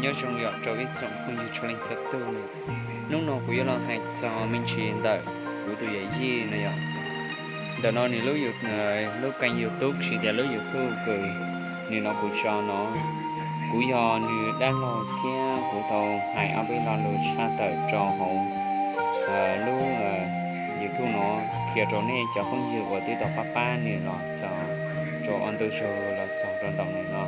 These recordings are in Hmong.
Nyob zoo yom rau ib tsoom phooj ywg txhua leej txhua tus. Hnub no kuv yuav los hais txog me ntsis ntawm kuv tus yawm yij no yom. Ntawm no nws lub, lub kênh YouTube, tsis tias lub YouTube kws nws no kuv tso no, kuv yog nws dab laug thiab kuv tau hais ob peb lo lus tshaj tawm rau hauv lub YouTube no qhia rau nej cov phooj ywg uas twb tau pab pab nws los txog rau ua ntu zus los txog rau ntawm nws no.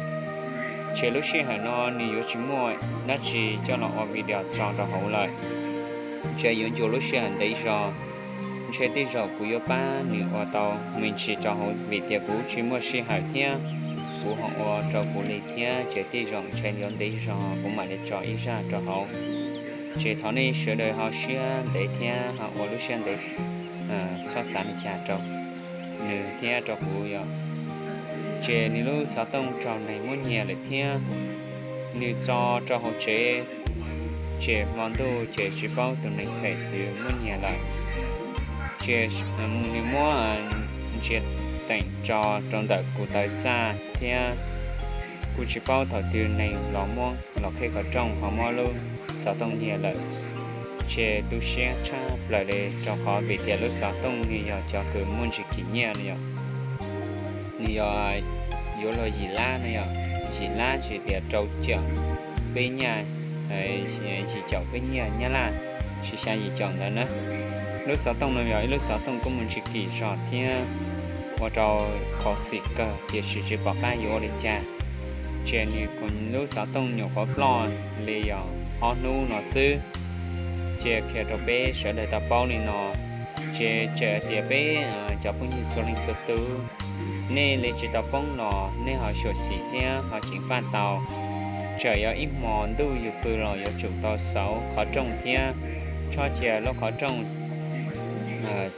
Ces lub sij hawm no nws yuav tsis muaj dab tsi coj los ua video tso rau hauv lawm. Ntshe yuav ncua lub sij hawm ntev zog, ntshe tej zaum kuv yuav pab nws ua tau me ntsis rau hauv vim tias kuv tsis muaj sij hawm thiab kuv ho ua rau kuv li thiab ces tej zaum ntshe yuav ntev zog kuv mam li tso ib zaj rau hauv. Ces thov nej sawv daws ho siab ntev thiab ho ua lub siab ntev, txhob xav li cas rau nws thiab rau kuv yom. Ces nws lub xov tooj raug neeg muab nyiag lawm thiab, nws tso rau hauv tsev, ces hmo ntuj ces tsis paub tus neeg phem twg muab nyiag lawm. Ces nws muab ntsia teem tso rau ntawm kuv taw txaj thiab kuv tsis paub thaum twg neeg los muab los qhib qhov rooj ho muab lub xov tooj nyiag lawm. Ces tu siab tshaj plaws li rau qhov vim tias lub xov tooj nws yog cov kws muaj ntsis kim nyiaj no yom. Nws yog, yuav luag yim lab no yom, yim lab tsis tias rau caum peb nyiaj, yim caum peb nyiaj nyab laj, tsis xya yim caum ntawd na. Lub xov tooj no yog ib lub xov tooj kuj muaj ntsis kim zog thiab ua rau khuv xim kawg tiam sis tsis pom qab yuav ua li cas. Ces nws, lub xov tooj nyuam qhuav ploj li yog ob hnub no xwb. Ces qhia rau peb sawv daws tau paub li no, ces txawm tias peb cov phooj ywg txhua leej txhua tus, nej li tsis tau poob los nej ho xyuam xim thiab ho ceev faj tau. Txawm yog ib hmos ntuj yus pw los yuav tsum tau xauv qhov rooj thiab, txhob cia lub qhov rooj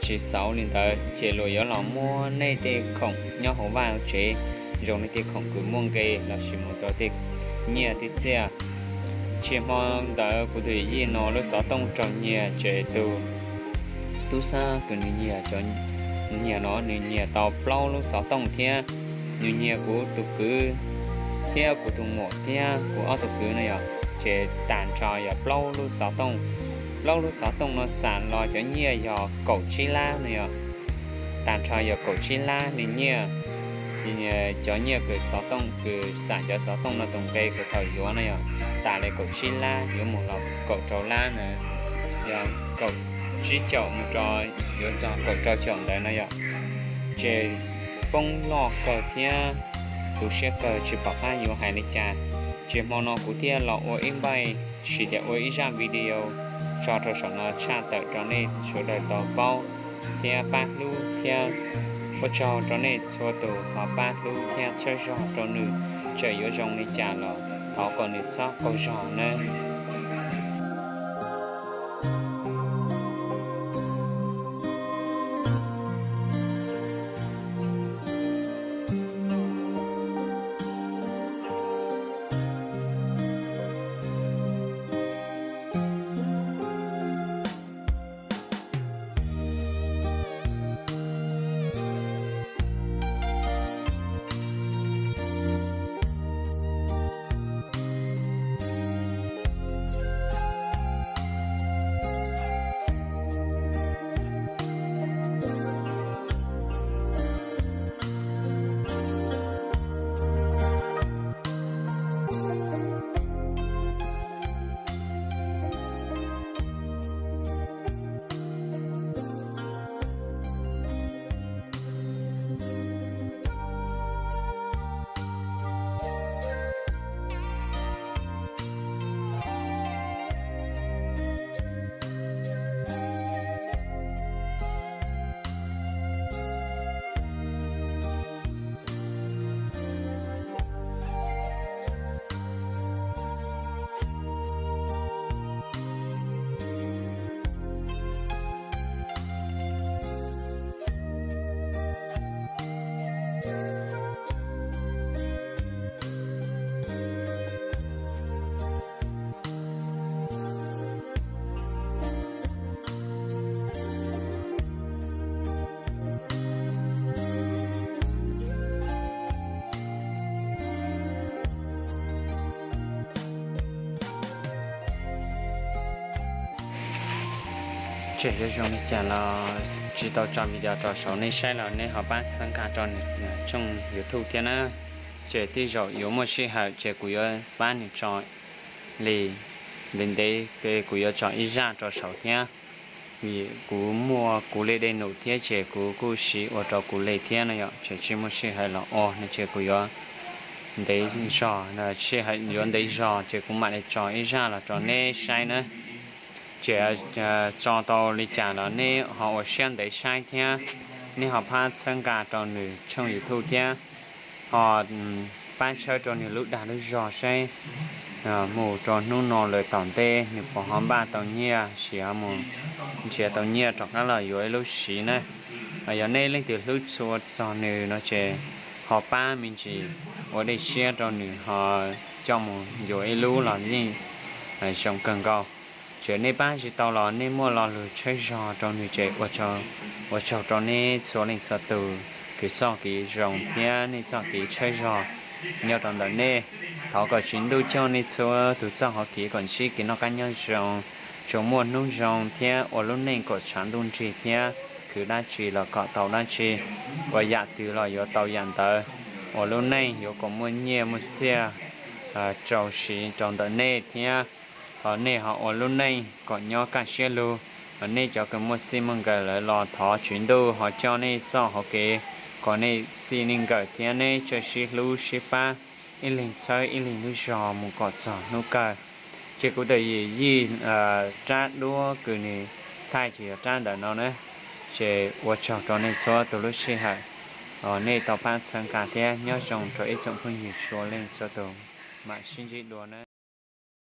tsis xauv li ntawd ces luag yuav los muab nej tej khoom nyob hauv vaj hauv tsev, zoo li tej khoom kws muaj nqe lossis mus rau tej nyiaj tej txiaj. Ces hmo ntawd kuv tus yij no lub xov tooj raug nyiag ces tus tub sab kws nws nyiag, nyiag no nws nyiag tau plaub lub xov tooj thiab nws nyiag kuv tus kwv thiab kuv tus muam thiab kuv ob tug kwv no yom. Ces tag nrho yog plaub lub xov tooj, plaub lub xov tooj no xam los cov nyiaj yog kaum tsib lab no yom. Tag nrho yog kaum tsib lab li nyiaj. Cov nyiaj kws xov tooj kws xam cov xov tooj no tus nqe kws thaum yuav no yog tas li kaum tsib lab, yuav mus los kaum rau lab na, yog kaum tsib caum mus rau, yuav txog kaum rau caum ntawd no yom. Ces poob loj kawg thiab tu siab kawg tsis pom qab yuav hais li cas. Ces hmo no kuv thiaj los ua ib npaij, tsis tias ua ib zaj video tso rau saum no tshaj tawm rau nej sawv daws tau paub thiab pab hlub thiab. Ua tsaug rau nej txhua tus ho pab hlub thiab txhawb zog rau nws, txawm yuav zoo li cas los thov kom nws txhob qaug zog nawb. Tseem yuav zoo li cas los tsis tau tso video rau saum nej saib los nej ho pab txhawb nqa rau nws tshooj YouTube thiab na. Ces tej zaum yuav muaj sij hawm ces kuv yuav pab nws tso li ntev ntev, kuv yuav tso ib zaj rau saum thiab. Vim kuv muaj kuv li dej num thiab ces kuv kuj siv ua rau kuv li thiab no yom, ces tsis muaj sij hawm los ua no ces kuv yuav ntev zog, sij hawm yuav ntev zog ces kuv mam li tso ib zaj los rau neb saib na. Ces tso tau li cas los neb ho ua siab ntev saib thiab, neb ho pab txhawb nqa rau nws tshooj YouTube thiab, ho pab tshawb rau nws lub dag lub zog saib mus rau hnub no lawm tom ntej nws puas ho npaj tau nyiaj, sis ho mus nrhiav tau nyiaj rov qab los yuav ib lub siv na. Yog nej leej twg hlub tshua txog nws no ces ho pab me ntsis ua dej siab rau nws ho coj mus yuav ib lub los yeej zoo kawg nkaus. Txawm nej pab tsis tau los nej muaj lo lus tshawb zog rau nws ces ua tsaug rau nej txhua leej txhua tus kws txoj kev zoo thiab nej txoj kev tshawb zog nyob rau ntawm nej. Thov kom Tswv Ntuj coj nej txhua tus txoj hauv kev kom ntsib kev noj qab nyob zoo, tsuas muaj hnub zoo thiab ua lub neej kom tshav ntuj nrig thiab khwv dab tsi los kom tau dab tsi, ua yam twg los yuav tau yam ntawd, ua lub neej yuav kom muaj nyiaj muaj txiaj rau siv rau ntawm nej thiab. Ho nej ho ua lub neej kom nyob kaj siab lug, nej cov kws muaj txij muaj nkawm lawm los thov Tswv Ntuj ho coj nej txoj hauv kev kom nej txij nej nkawm thiab neb tsuas sib hlub sib pab, ib leeg txhawb ib leeg lub zog mus kom txog hnub kawg. Ces kuv tus yim yij rab duab kws nws thaij ces yog rab ntawm no na. Ces ua tsaug rau nej txhua tus lub sij hawm, nej tau pab txhawb nqa thiab nyob zoo rau ib tsoom phooj ywg txhua leej txhua tus, mam sib ntsib dua na.